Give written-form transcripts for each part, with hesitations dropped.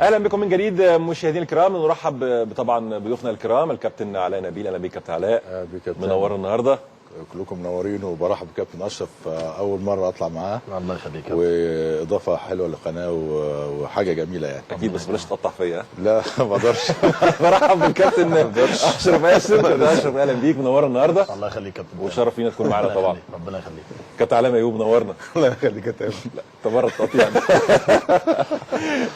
اهلا بكم من جديد مشاهدينا الكرام. نرحب طبعا بضيوفنا الكرام الكابتن علاء نبيل. اهلا بيك كابتن علاء، منور النهارده. كلكم منورين، وبرحب بكابتن اشرف، اول مرة اطلع معاه. الله يخليك، واضافه حلوة للقناة وحاجه جميلة يعني. اكيد، بس بلاش تقطع فيا. لا ما اقدرش. برحب بالكابتن اشرف قاسم. كابتن اشرف اهلا بيك، منور النهارده. الله يخليك كابتن، وشرف لينا تكون معانا طبعا. ربنا يخليك. كابتن علاء ميهوب منورنا. الله يخليك يا كابتن. لا تبرد تقطيع.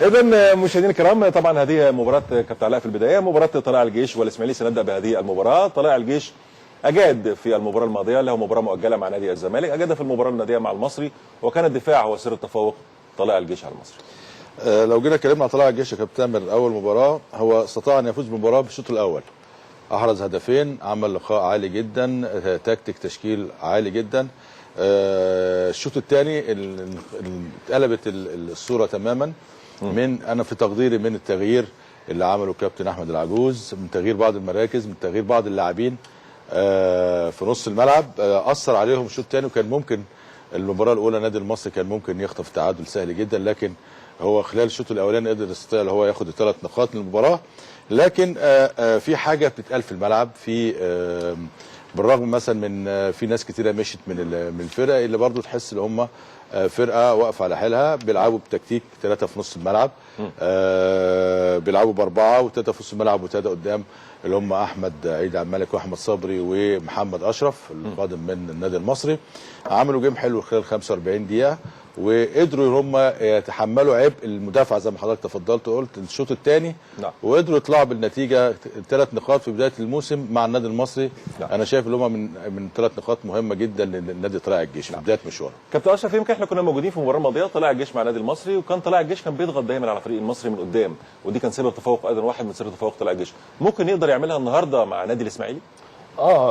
اذا مشاهدينا الكرام، طبعا هذه مباراة كابتن علاء في البداية، مباراة طلائع الجيش والاسماعيلي. سنبدا بهذه المباراة. طلائع الجيش أجاد في المباراة الماضية، له مباراة مؤجلة مع نادي الزمالك، أجاد في المباراة النادية مع المصري، وكان الدفاع هو سر التفوق طلائع الجيش على المصري. لو جينا اتكلمنا على طلائع الجيش يا كابتن تامر، أول مباراة هو استطاع أن يفوز بالمباراة بالشوط الأول، أحرز هدفين، عمل لقاء عالي جدا، تكتيك تشكيل عالي جدا. الشوط الثاني اتقلبت الصورة تماما، من أنا في تقديري من التغيير اللي عمله الكابتن أحمد العجوز، من تغيير بعض المراكز، من تغيير بعض اللاعبين في نص الملعب، اثر عليهم الشوط الثاني. وكان ممكن المباراة الاولى نادي المصري كان ممكن يخطف تعادل سهل جدا، لكن هو خلال الشوط الاولاني قدر يستطيع اللي هو ياخد الثلاث نقاط من المباراة. لكن في حاجة بتتقال في الملعب، في بالرغم مثلا من في ناس كتيرة مشيت من الفرقة، اللي برضو تحس ان هم فرقه واقفة على حيلها، بيلعبوا بتكتيك 3 في نص الملعب، بيلعبوا ب4 و3 في نص الملعب و3 قدام، اللي هم احمد عيد عبد الملك واحمد صبري ومحمد اشرف القادم من النادي المصري. عملوا game حلو خلال 45 دقيقة، وقدروا هم يتحملوا عبء المدافعة زي ما حضرتك تفضلت وقلت الشوط الثاني. نعم. وقدروا يطلعوا بالنتيجة 3 نقاط في بداية الموسم مع النادي المصري. نعم. انا شايف ان هم من 3 نقاط مهمة جدا للنادي طلائع الجيش. نعم. في بداية مشواره. كابتن اشرف، يمكن احنا كنا موجودين في المباراة الماضية طلائع الجيش مع النادي المصري، وكان طلائع الجيش كان بيضغط دايما على فريق المصري من قدام، ودي كان سبب تفوق ايضا، واحد من سر تفوق طلائع الجيش. ممكن يقدر يعملها النهارده مع نادي الاسماعيلي؟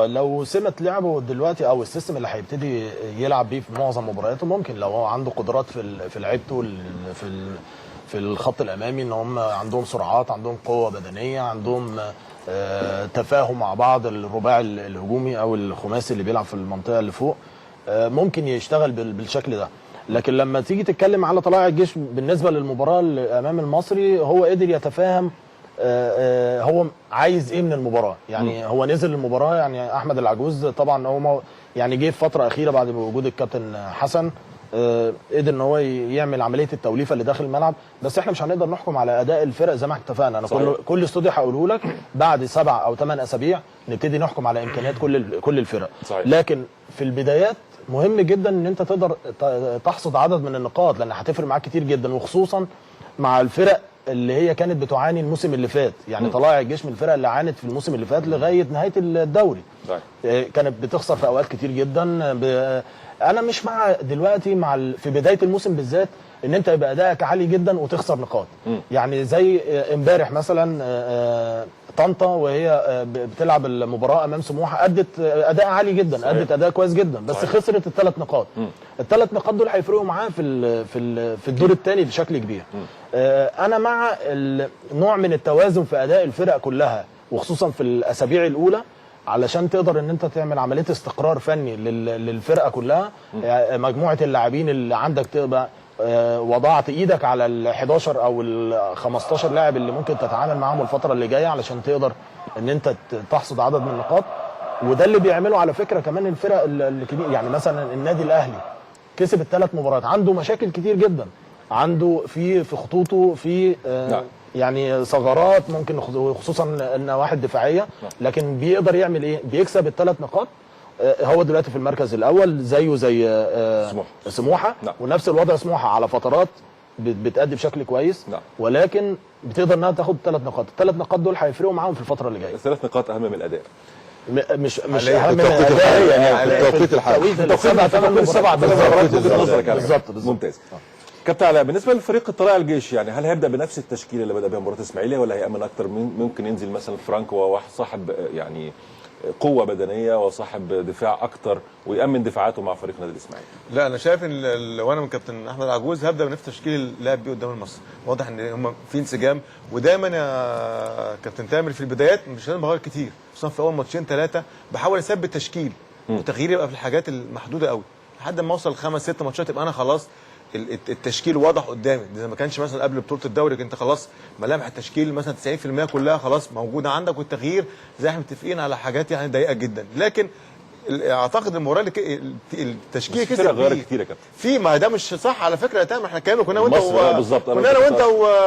لو سمة لعبه دلوقتي او ال system اللي هيبتدي يلعب بيه في معظم مبارياته، ممكن لو هو عنده قدرات في لعيبته في الخط الامامي، ان هم عندهم سرعات، عندهم قوة بدنية، عندهم تفاهم مع بعض، الرباعي الهجومي او الخماسي اللي بيلعب في المنطقة اللي فوق، ممكن يشتغل بالشكل ده. لكن لما تيجي تتكلم على طلائع الجيش بالنسبة للمباراة اللي امام المصري، هو قدر يتفاهم هو عايز ايه من المباراة. يعني هو نزل المباراة، يعني احمد العجوز طبعا هو يعني جه في فترة اخيرة بعد وجود الكابتن حسن، قدر ان هو يعمل عملية التوليفه اللي داخل الملعب. بس احنا مش هنقدر نحكم على اداء الفرق زي ما احنا اتفقنا. انا كل استوديو هقوله لك بعد 7 أو 8 اسابيع نبتدي نحكم على امكانيات كل الفرق. صحيح. لكن في البدايات مهم جدا ان انت تقدر تحصد عدد من النقاط، لان هتفرق معاك كتير جدا، وخصوصا مع الفرق اللي هي كانت بتعاني الموسم اللي فات. يعني طلائع الجيش من الفرق اللي عانت في الموسم اللي فات لغاية نهاية الدوري. كانت بتخسر في اوقات كتير جدا. انا مش مع دلوقتي مع في بداية الموسم بالذات ان انت يبقى ادائك عالي جدا وتخسر نقاط. يعني زي امبارح مثلا طنطا وهي بتلعب المباراة امام سموحه، ادت اداء عالي جدا. صحيح. ادت اداء كويس جدا، بس صحيح. خسرت الثلاث نقاط. الثلاث نقاط دول هيفرقوا معاه في الدور الثاني بشكل كبير. انا مع نوع من التوازن في اداء الفرق كلها، وخصوصا في الاسابيع الاولى، علشان تقدر ان انت تعمل عملية استقرار فني للفرقة كلها. مجموعة اللاعبين اللي عندك تبقى وضعت ايدك على ال 11 او ال 15 لاعب اللي ممكن تتعامل معاهم الفترة اللي جاية، علشان تقدر ان انت تحصد عدد من النقاط. وده اللي بيعمله على فكرة كمان الفرق الكبيرة. يعني مثلا النادي الاهلي كسب الثلاث مباريات، عنده مشاكل كتير جدا، عنده في خطوطه في يعني ثغرات ممكن، خصوصا النواحي الدفاعية، لكن بيقدر يعمل ايه؟ بيكسب الثلاث نقاط. هو دلوقتي في المركز الاول زيه زي سموحه. نعم. ونفس الوضع سموحه على فترات بتأدي بشكل كويس. نعم. ولكن بتقدر انها تاخد 3 نقاط، الثلاث نقاط دول هيفرقوا معاهم في الفترة اللي جاية. الثلاث نقاط اهم من الاداء، مش اهم من الاداء، يعني التوقيت الحالي، التوقيت 7 8 بالظبط. ممتاز. كابتن علاء، بالنسبة لفريق طلائع الجيش، يعني هل هيبدا بنفس التشكيلة اللي بدا بها مباراة الاسماعيلية، ولا هيامن اكتر؟ ممكن ينزل مثلا فرانكو وهو صاحب يعني قوة بدنية وصاحب دفاع اكتر ويامن دفاعاته مع فريق نادي الاسماعيلي؟ لا، انا شايف ان لو انا من كابتن احمد عجوز هبدا بنفس تشكيل اللاعب بيه قدام المصري. واضح ان هم في انسجام، ودايما يا كابتن تامر في البدايات مش لازم بغير كتير، خصوصا في اول ماتشين 3 بحاول اثبت تشكيل، والتغيير يبقى في الحاجات المحدودة قوي. لحد ما اوصل 5 6 ماتشات يبقى انا خلاص التشكيل واضح قدامي. اذا ما كانش مثلا قبل بطوله الدوري كنت خلاص ملامح التشكيل مثلا 90% كلها خلاص موجودة عندك، والتغيير زي احنا متفقين على حاجات يعني ضيقه جدا. لكن اعتقد المباراة التشكيل كسب غير كتير يا كابتن في، ما ده مش صح على فكرة يا تامر. احنا كنا كنا وانت كنا انا وانت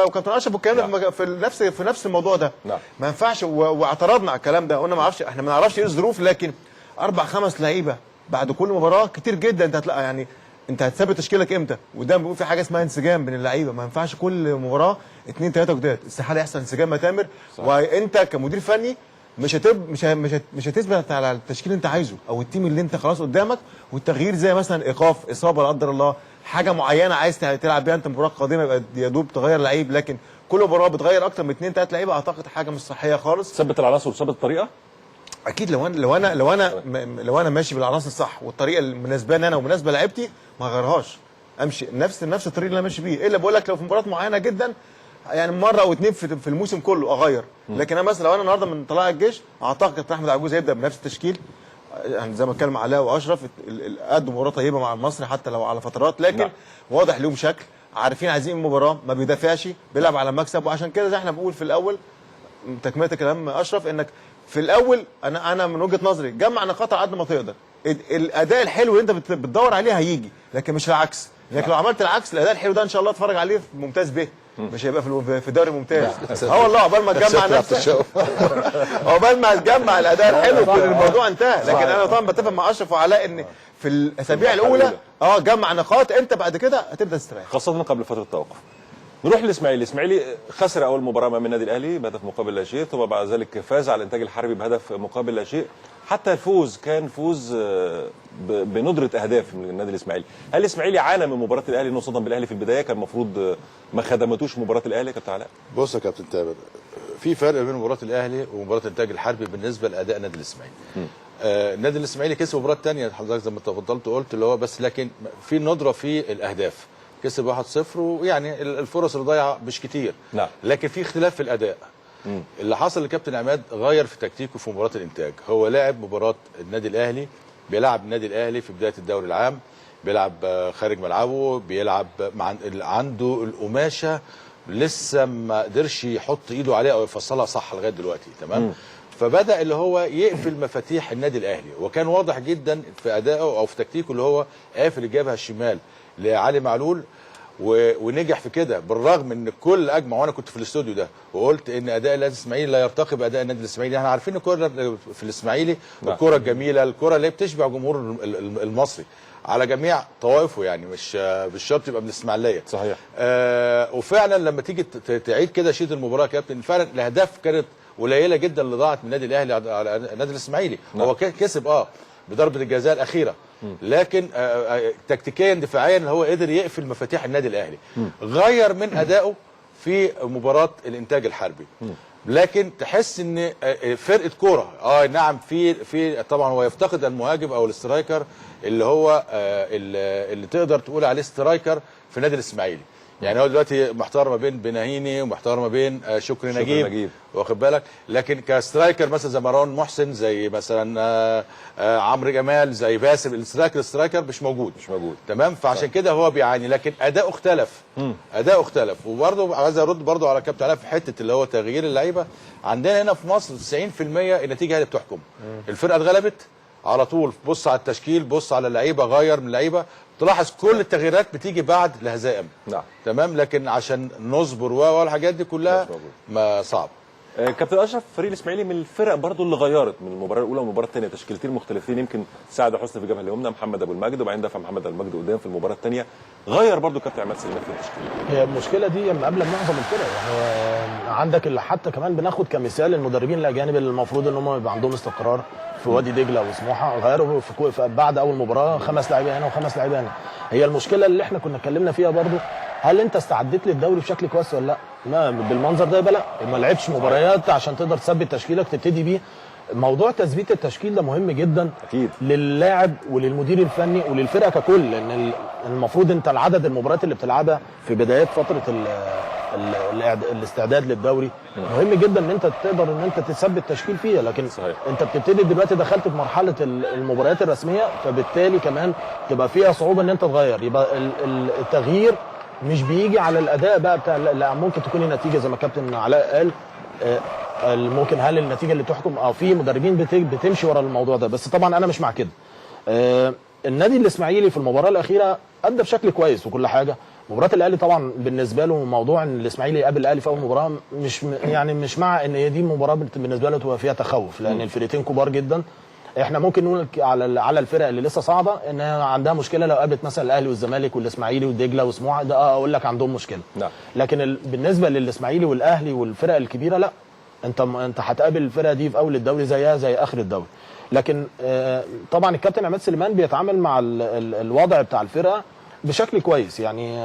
وكابتن اشرف واتكلمنا في نفس الموضوع ده. نعم. ما ينفعش، واعترضنا على الكلام ده، قلنا ما اعرفش، احنا ما نعرفش ايه الظروف، لكن 4 5 لعيبة بعد كل مباراة كتير جدا. انت هتلاقي يعني انت هتثبت تشكيلك امتى؟ وده بيقول في حاجة اسمها انسجام بين اللعيبة، ما ينفعش كل مباراة 2 3 جداد، استحالة يحصل انسجام يا تامر. وانت كمدير فني مش هتثبت على التشكيل اللي انت عايزه او ال team اللي انت خلاص قدامك، والتغيير زي مثلا ايقاف، اصابه لا قدر الله، حاجة معينة عايز تلعب بيها انت مباراة قادمة، يبقى يا دوب تغير لعيب، لكن كل مباراة بتغير اكتر من 2 3 لعيبة، اعتقد حاجة مش صحية خالص. ثبت العناصر وثبت الطريقة؟ اكيد لو انا ماشي بالعناصر الصح والطريقة المناسبة لي انا ومناسبة لعيبتي ما اغيرهاش، امشي نفس الطريق اللي انا ماشي بيه. الا بقول لك لو في مباراة معينة جدا يعني مرة او اتنين في الموسم كله اغير، لكن انا مثلا لو انا النهارده من طلائع الجيش اعتقد كابتن احمد عجوز هيبدا بنفس التشكيل، يعني زي ما اتكلم علاء واشرف قدوا مباراة طيبة مع المصري حتى لو على فترات، لكن نعم. واضح ليهم شكل، عارفين عايزين المباراة، ما بيدافعش، بيلعب على مكسب. وعشان كده زي احنا بنقول في الاول تكمله كلام اشرف، انك في الاول انا من وجهه نظري جمع نقاط على قد ما تقدر، الاداء الحلو اللي انت بتدور عليه هيجي، لكن مش العكس. لكن لو عملت العكس الاداء الحلو ده ان شاء الله اتفرج عليه في ممتاز به، مش هيبقى في الدوري الممتاز. اه والله عقبال ما تجمع نفسك، عقبال ما تجمع الاداء الحلو كل الموضوع انتهى. لكن انا طبعا بتفق مع اشرف وعلاء ان في الاسابيع الاولى جمع نقاط، انت بعد كده هتبدا تستريح، خاصة قبل فترة التوقف. نروح للاسماعيلي. الاسماعيلي خسر اول مباراة امام النادي الاهلي بهدف مقابل لا شيء، ثم بعد ذلك فاز على الانتاج الحربي بهدف مقابل لا شيء. حتى الفوز كان فوز بندرة اهداف من النادي الاسماعيلي. هل الاسماعيلي عانى من مباراة الاهلي انه صدم بالاهلي في البداية؟ كان المفروض ما خدمتوش مباراة الاهلي كابتن علاء؟ بص يا كابتن تامر، في فرق بين مباراة الاهلي ومباراة الانتاج الحربي بالنسبة لاداء النادي الاسماعيلي. النادي الاسماعيلي كسب مباراة ثانية حضرتك زي ما تفضلت وقلت اللي هو بس، لكن في ندره في الاهداف، كسب 1-0 ويعني الفرص اللي ضايعة مش كتير. نعم. لكن في اختلاف في الاداء. اللي حصل لكابتن عماد غير في تكتيكه في مباراة الانتاج. هو لاعب مباراة النادي الاهلي، بيلعب النادي الاهلي في بداية الدوري العام، بيلعب خارج ملعبه، بيلعب مع عنده القماشه لسه ما قدرش يحط ايده عليها او يفصلها صح لغاية دلوقتي. تمام. فبدا اللي هو يقفل مفاتيح النادي الاهلي، وكان واضح جدا في ادائه او في تكتيكه اللي هو قافل الجبهة الشمال لعلي معلول، ونجح في كده، بالرغم ان الكل اجمع، وانا كنت في الاستوديو ده وقلت ان اداء النادي الاسماعيلي لا يرتقي باداء النادي الاسماعيلي. احنا عارفين الكره في الاسماعيلي، الكره الجميلة، الكره اللي بتشبع جمهور المصري على جميع طوائفه، يعني مش شرط يبقى من الاسماعيلية. صحيح. وفعلا لما تيجي تعيد كده شيت المباراة يا كابتن، فعلا الاهداف كانت قليله جدا اللي ضاعت من النادي الاهلي على النادي الاسماعيلي. هو كسب بضربه الجزاء الاخيرة، لكن تكتيكيا دفاعيا هو قدر يقفل مفاتيح النادي الاهلي. غير من ادائه في مباراة الانتاج الحربي. لكن تحس ان فرقه كورة نعم في طبعا هو يفتقد المهاجم او ال striker اللي هو اللي تقدر تقول عليه striker في النادي الاسماعيلي. يعني هو دلوقتي محتار ما بين بناهيني ومحتار ما بين شكري نجيب، واخد بالك، لكن ك striker مثلا زي مروان محسن، زي مثلا عمرو جمال، زي باسم، ال striker مش موجود، مش موجود. تمام. فعشان كده هو بيعاني، لكن اداؤه اختلف. اداؤه اختلف. وبرده عايز ارد برده على كابتن علاء في حتة اللي هو تغيير اللعيبة. عندنا هنا في مصر 90% النتيجة هي اللي بتحكم. الفرقة اتغلبت على طول، بص على التشكيل، بص على اللعيبة، غير من اللعيبة، تلاحظ كل التغييرات بتيجي بعد الهزائم. نعم. تمام. لكن عشان نصبر والحاجات دي كلها ما صعب. كابتن اشرف، فريق الاسماعيلي من الفرق برضو اللي غيرت من المباراة الاولى والمباراة الثانية تشكيلتين مختلفين، يمكن سعد حسني في الجبهة اليمنى، محمد ابو المجد، وبعدين دفع محمد ابو المجد قدام في المباراة الثانية. غير برضو كابتن عماد سليمان في التشكيل. هي المشكلة دي مقابله معظم الفرق، يعني عندك اللي حتى كمان بناخد كمثال المدربين الاجانب اللي المفروض ان هم يبقى عندهم استقرار في وادي دجله وسموحه، غيروا في بعد اول مباراة 5 لاعبين هنا و5 لاعبين هنا. هي المشكلة اللي احنا كنا اتكلمنا فيها برضو، هل انت استعديت للدوري بشكل كويس ولا لا؟ ما بالمنظر ده يبقى لا، ما لعبتش مباريات عشان تقدر تثبت تشكيلك تبتدي بيه. موضوع تثبيت التشكيل ده مهم جدا اكيد للاعب وللمدير الفني وللفرقه ككل، لان المفروض انت العدد المباريات اللي بتلعبها في بدايات فترة الاستعداد للدوري مهم جدا ان انت تقدر ان انت تثبت تشكيل فيها. لكن صحيح. انت بتبتدي دلوقتي دخلت في مرحلة المباريات الرسمية، فبالتالي كمان تبقى فيها صعوبة ان انت تغير. يبقى التغيير مش بيجي على الاداء بقى بتاع، لا ممكن تكون النتيجة زي ما كابتن علاء قال، ممكن هل النتيجة اللي تحكم، او في مدربين بتمشي ورا الموضوع ده، بس طبعا انا مش مع كده. النادي الاسماعيلي في المباراة الاخيرة ادى بشكل كويس وكل حاجة. مباراة الاهلي طبعا بالنسبة له موضوع ان الاسماعيلي يقابل الاهلي في اول مباراة مش يعني مش مع ان هي دي مباراة بالنسبة له تبقى فيها تخوف، لان الفرقتين كبار جدا. احنا ممكن نقول على الفرق اللي لسه صاعده ان عندها مشكلة لو قابلت مثلا الاهلي والزمالك والاسماعيلي ودجله وسموحه، ده اقول لك عندهم مشكلة. نعم. لكن بالنسبة للاسماعيلي والاهلي والفرق الكبيرة لا، انت هتقابل الفرقة دي في اول الدوري زيها زي اخر الدوري. لكن طبعا الكابتن عماد سليمان بيتعامل مع الوضع بتاع الفرقة بشكل كويس، يعني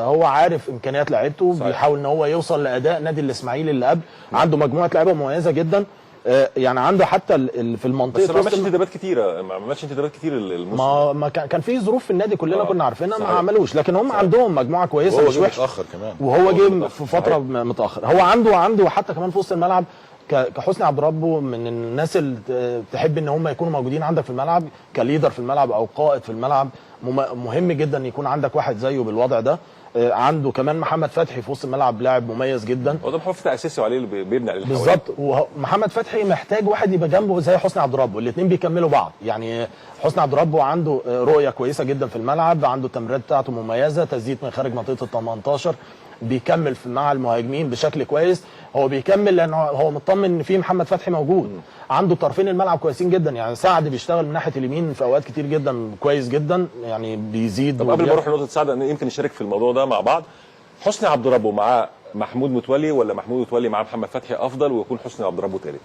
هو عارف امكانيات لعيبته، بيحاول ان هو يوصل لاداء نادي الاسماعيلي اللي قبل. عنده مجموعة لعيبة مميزة جدا، يعني عنده حتى في المنطقة بس ما عملش انتدابات كتيرة، ما عملش انتدابات كتير الموسم. ما كان في ظروف في النادي كلنا كنا عارفينها، ما عملوش، لكن هم عندهم مجموعة كويسة وهو مش جه وحشة. متاخر كمان، وهو جه في فترة متاخر. هو عنده حتى كمان في وسط الملعب كحسني عبد ربه من الناس اللي تحب ان هم يكونوا موجودين عندك في الملعب ك leader في الملعب او قائد في الملعب. مهم جدا يكون عندك واحد زيه بالوضع ده. عنده كمان محمد فتحي في وسط الملعب، لاعب مميز جدا. هو ده محمد فتحي اساسي وعليه اللي بيبني عليه بالظبط. ومحمد فتحي محتاج واحد يبقى جنبه زي حسني عبد ربه، الاثنين بيكملوا بعض. يعني حسني عبد ربه عنده رؤية كويسة جدا في الملعب، عنده التمريرات بتاعته مميزة، تسديد من خارج منطقة ال 18، بيكمل مع المهاجمين بشكل كويس. هو بيكمل لانه هو مطمن ان في محمد فتحي موجود. عنده طرفين الملعب كويسين جدا، يعني سعد بيشتغل من ناحية اليمين في اوقات كتير جدا كويس جدا، يعني بيزيد. طب قبل ما اروح لنقطة سعد يمكن نشارك في الموضوع ده مع بعض. حسني عبد ربه مع محمود متولي ولا محمود متولي مع محمد فتحي افضل ويكون حسني عبد ربه ثالث؟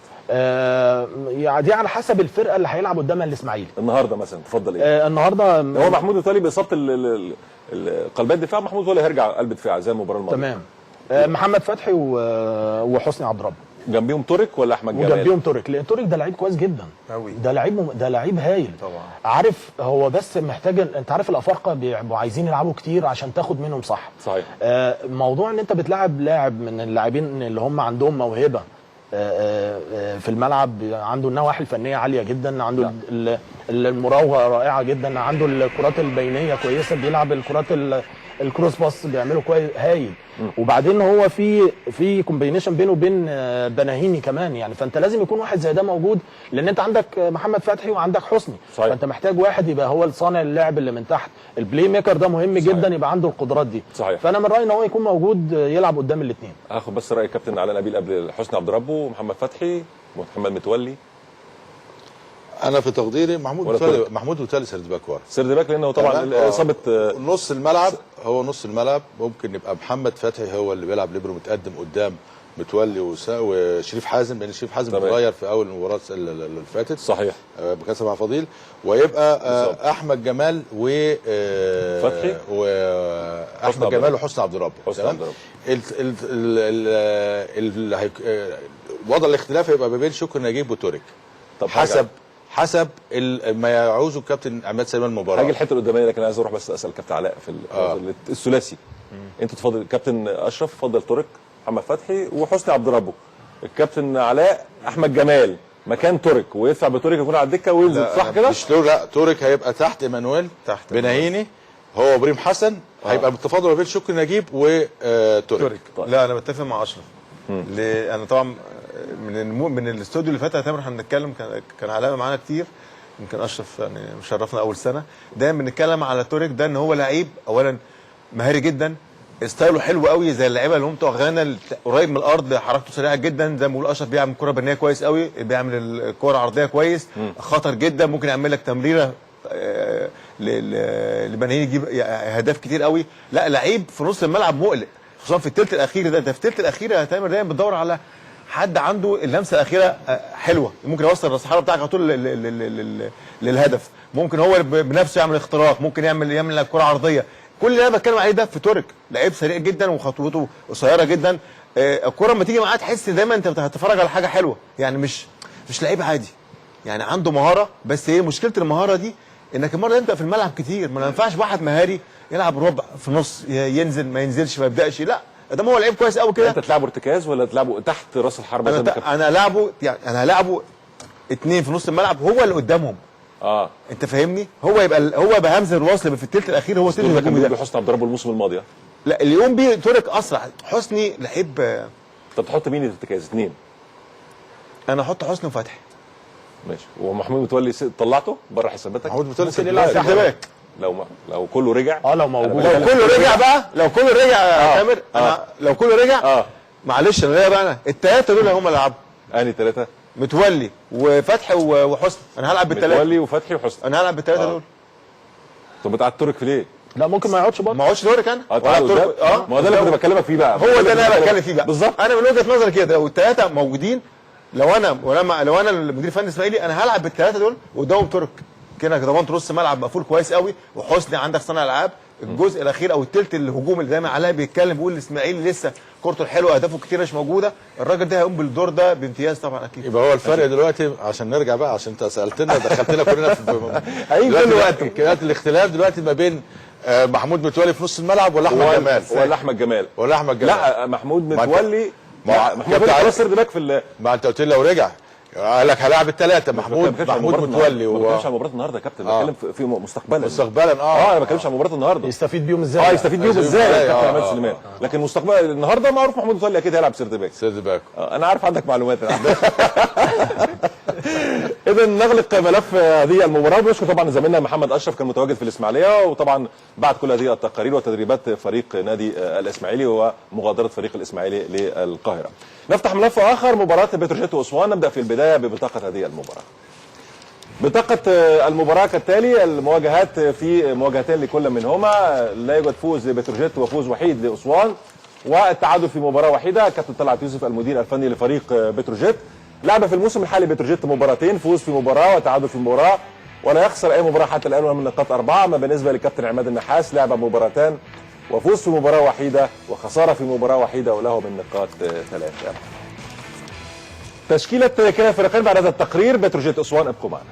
يعني دي على حسب الفرقة اللي هيلعب قدامها الاسماعيلي النهارده مثلا. تفضل ايه النهارده؟ هو محمود متولي باصابة قلبين الدفاع، محمود متولي هيرجع قلب دفاع زي المباراة الماضية. تمام. محمد فتحي وحسني عبد ربه جنبيهم تورك ولا احمد جمال؟ وجنبيهم تورك، لان تورك ده لعيب كويس جدا أوي. ده لعيب ده لعيب هايل طبعا. عارف هو بس محتاج، انت عارف الافارقة بيبقوا عايزين يلعبوا كتير عشان تاخد منهم صح. صحيح. موضوع ان انت بتلعب لاعب من اللاعبين اللي هم عندهم موهبة في الملعب، عنده النواحي الفنية عالية جدا، عنده المراوغه رائعة جدا، عنده الكرات البينية كويسة، بيلعب الكرات ال cross pass بيعمله كويس هايل. وبعدين هو في combination بينه وبين بناهيني كمان، يعني فانت لازم يكون واحد زي ده موجود، لان انت عندك محمد فتحي وعندك حسني. صحيح. فانت محتاج واحد يبقى هو صانع اللعب اللي من تحت، ال playmaker ده مهم. صحيح. جدا يبقى عنده القدرات دي. صحيح. فانا من رايي ان هو يكون موجود يلعب قدام الاثنين. هاخد بس راي كابتن علاء نبيل قبل حسني عبد ربه ومحمد فتحي ومحمد متولي. انا في تقديري محمود متولي third back ورا، third back، لانه طبعا اصابه نص الملعب. هو نص الملعب ممكن يبقى محمد فتحي هو اللي بيلعب ليبرو متقدم قدام متولي وشريف حازم، لان شريف حازم اتغير في اول المباراة اللي فاتت. صحيح. بكاسه مع فضيل، ويبقى احمد جمال و فتحي واحمد جمال وحسني عبد ربه. تمام. وضع الاختلاف هيبقى ما بين شكري نجيب وتورك. طب حسب ما يعوزه الكابتن عماد سليمان المباراة. هاجي الحتة القداميه، لكن عايز اروح بس اسال كابتن علاء في الثلاثي. انت تفضل كابتن اشرف، تفضل تورك، محمد فتحي وحسني عبد ربه. الكابتن علاء احمد جمال مكان تورك، ويدفع بتورك يكون على الدكة وينزل، صح كده؟ مش لا، تورك هيبقى تحت ايمانويل تحت بناهيني، هو ابراهيم حسن. هيبقى بالتفاضل ما بين شكري نجيب وتورك. طيب. لا انا بتفق مع اشرف. انا طبعا من الاستوديو اللي فات يا تامر احنا بنتكلم، كان علاء معانا كتير، يمكن اشرف يعني مشرفنا اول سنة. دايما بنتكلم على تورك ده ان هو لعيب اولا مهاري جدا، style ه حلو قوي زي اللعيبة اللي هم بتوع غانا، قريب من الارض، حركته سريعة جدا، زي ما بيقول اشرف بيعمل كره بينيه كويس قوي، بيعمل الكره عرضية كويس، خطر جدا، ممكن يعمل لك تمريره لبنهين يجيب اهداف كتير قوي. لا لعيب في نص الملعب مقلق، خصوصا في الثلث الاخير ده. انت في الثلث الاخير يا تامر دايما بتدور على حد عنده اللمسة الاخيرة حلوة، ممكن يوصل راس الحربة بتاعك على طول للهدف، ممكن هو بنفسه يعمل اختراق، ممكن يعمل كره عرضية. كل اللي انا بتكلم عليه ده في تورك، لعيب سريع جدا وخطوته قصيرة جدا، الكره لما تيجي معاه تحس دايما انت هتتفرج على حاجة حلوة، يعني مش لعيب عادي، يعني عنده مهارة. بس ايه مشكلة المهارة دي؟ انك المرة دي انت في الملعب كتير، ما ينفعش واحد مهاري يلعب ربع في نص، ينزل ما ينزلش ما يبداش، لا ادام هو لعيب كويس قوي كده. انت تلعبه ارتكاز ولا تلعبه تحت راس الحربة؟ انا لعبه يعني، انا هلعبه 2 في نص الملعب، هو اللي قدامهم. انت فاهمني؟ هو يبقى همزه الوصل في الثلث الاخير، هو الثلث الهجومي ده. حسني عبد ربه الموسم الماضي، لا اللي يقوم بيه ترك اسرع. حسني لعيب. طب تحط مين الارتكاز؟ 2. انا احط حسني وفتحي. ماشي. ومحمود متولي طلعته بره حساباتك؟ محمود متولي يلعب back لو كله رجع. لو موجود، لو كله رجع بقى، لو كله رجع يا تامر، انا لو كله رجع معلش انا ليا بقى، انا الثلاثة دول هم اللي هلعبوا. انهي ثلاثة؟ متولي وفتحي وحسني. انا هلعب بالثلاثة. متولي وفتحي وحسني، انا هلعب بالثلاثة دول. طب بتاع الترك في ليه؟ لا ممكن ما يقعدش برضه. ما اقعدش ترك انا. ما هو ده اللي كنت بكلمك فيه بقى، هو ده اللي انا بتكلم فيه بقى بالظبط. انا من وجهه نظري كده لو الثلاثة موجودين، لو انا المدير الفني الاسماعيلي، انا هلعب بالثلاثة دول قدامهم ترك كده، ضمنت نص ملعب مقفول كويس قوي، وحسني عندك صانع العاب. الجزء الاخير او الثلث الهجوم اللي دايما علاء بيتكلم بيقول الاسماعيلي لسه كورته الحلوة اهدافه كتير مش موجودة، الراجل ده هيقوم بالدور ده بامتياز طبعا اكيد. يبقى هو الفرق دلوقتي، عشان نرجع بقى، عشان انت سالتنا دخلتنا كلنا في اي وقت الاختلاف دلوقتي ما بين محمود متولي في نص الملعب ولا احمد جمال؟ ولا احمد جمال؟ ولا احمد جمال؟ لا محمود متولي. محمود متولي خلاص third back في ما انت قلت لي لو رجع قال لك هلاعب الثلاثة. محمود متولي. ما بتكلمش على مباراة النهارده يا كابتن، بتكلم في مستقبلا. مستقبلا انا ما بتكلمش على مباراة النهارده. يستفيد بيهم ازاي؟ يستفيد بيهم ازاي يا كابتن عماد سليمان. لكن مستقبلا النهارده معروف محمود متولي اكيد هيلعب third back. third back. انا عارف عندك معلومات. اذا نغلق ملف هذه المباراة، ونشكر طبعا زميلنا محمد اشرف كان متواجد في الاسماعيلية، وطبعا بعد كل هذه التقارير وتدريبات فريق نادي الاسماعيلي ومغادره فريق الاسماعيلي للقاهره. نفتح ملف اخر، مباراة بتروجيت واسوان. نبدا في البداية ببطاقه هذه المباراة. بطاقة المباراة كالتالي: المواجهات في مواجهتين لكل منهما، لا يوجد فوز لبتروجيت وفوز وحيد لاسوان، والتعادل في مباراة وحيده. كابتن طلعت يوسف المدير الفني لفريق بتروجيت لعب في الموسم الحالي بتروجيت مباراتين، فوز في مباراة وتعادل في مباراة، ولا يخسر اي مباراة حتى الان ومن نقاط 4. اما بالنسبة لكابتن عماد النحاس لعب مباراتان وفوز في مباراة وحيده وخسارة في مباراة وحيده وله من نقاط 3. تشكيله كلا الفريقين بعد هذا التقرير. بتروجيت اسوان، ابقوا معنا.